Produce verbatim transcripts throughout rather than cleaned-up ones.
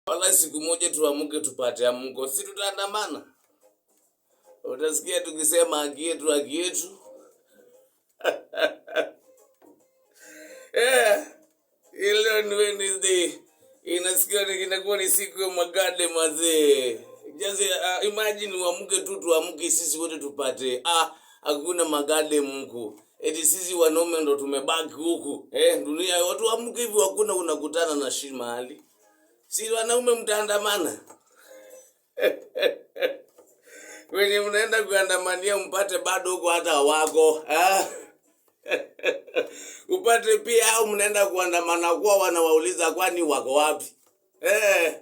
Wala siku moja tuamke tupate amko, si tutaandamana? Utasikia tukisema haki yetu, haki yetu. Eh, hii leo ni Wednesday. Inasikia ni, inakuwa ni siku ya magade mazee. Just, uh, imagine uamke tu, tuamke sisi wote tupate. Ah, hakuna magade mkuu. Eti sisi wanaume ndo tumebaki huku. Eh, dunia, watu amke hivi, hakuna unakutana na shi mahali. Si wanaume mtaandamana? Wenye mnaenda kuandamania mpate bado huko hata wako. Ah. Upate pia au mnaenda kuandamana kwa wanawauliza kwani wako wapi? Eh.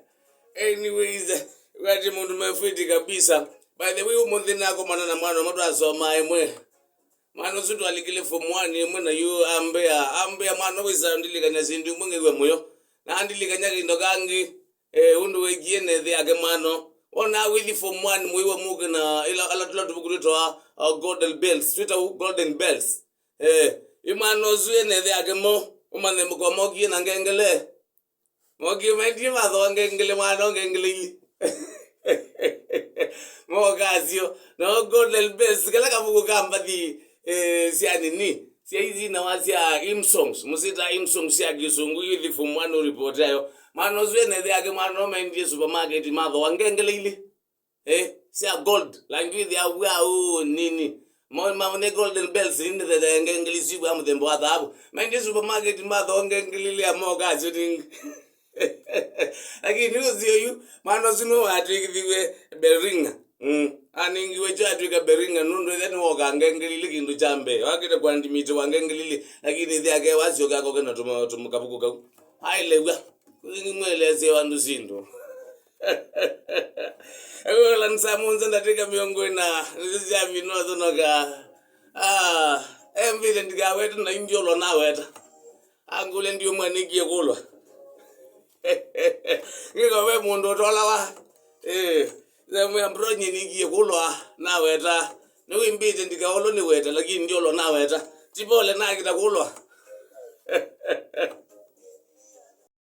Anyways, wati mundu mefiti kabisa. By the way, umuthi nakomana na mwana ũmwe twasoma ĩmwe. Mwana ũsu twalikile form one ĩmwe na yu ambĩa, ambĩa mwana wĩsa ndilikanya sindu imwe ngĩw'a mũyo. Na ndilikanya kĩndo kangĩ. Eh, ũndũ wekie nethe yake mwana. Wona wĩthi form one mũiwa mũke na ila, ala tũla tũvuku twĩtawa, uh, Golden Bells. Twĩtawa Golden Bells. Eh, ĩ mwana ũsu e nethe yake mo, ũmanye mũko mokie na ngengele. Mokie maendie mathoa ngengele mwana o ngengele ili. Mokasyo. No Golden Bells, kala kavuku ka mbathi, eh, sya nini? Sya ithi na wa sya hymn songs. Mũsita hymn songs sya kĩsũngũ, ithi form one report ayo. Mwana ũsu e nethe yake mwana no maendie supermarket mathoa ngengele ili. Eh, sya gold, langi wĩthĩa w'a ũũ nini. Mo, ma, nĩ Golden Bells, nĩ thethea ngengeli syĩw'a mũthemba wa thaavu. Maendie supermarket mathoa ngengeli lĩa mokasyo nĩngĩ. Lakini ũsio yu, mwana ũsu nũwatwĩkĩthiw'e bell ringer. Mm. Anengiwe kyo atwĩka bell ringer, nũndũ ĩthe nĩwokaa ngengeli ilĩ kĩndũ kya mbee. Wakĩte kũandimĩtĩwa ngengeli ilĩ, lakini ĩthe ake wasyoka akoke na tũma-, tũmũkavuku kau. Ailew'a. Kũthi nĩmwelesye andũ syĩndũ. Ewela nĩ saa mũonza ndatĩka mĩongo ĩna, nĩsyo sya mino athonoka. Ah, embĩte ndikawete na indiolo naweta. Angũlya ndiũmwe nĩkie kũlwa. Ngĩko ve mũndũ ũtolawa. Eh, zemwe ambronye nĩkie kũlwa naweta. Nĩwĩmbĩte ndikaolo nĩweta, lakini ndiolo naweta. Tipole nakita kũlwa.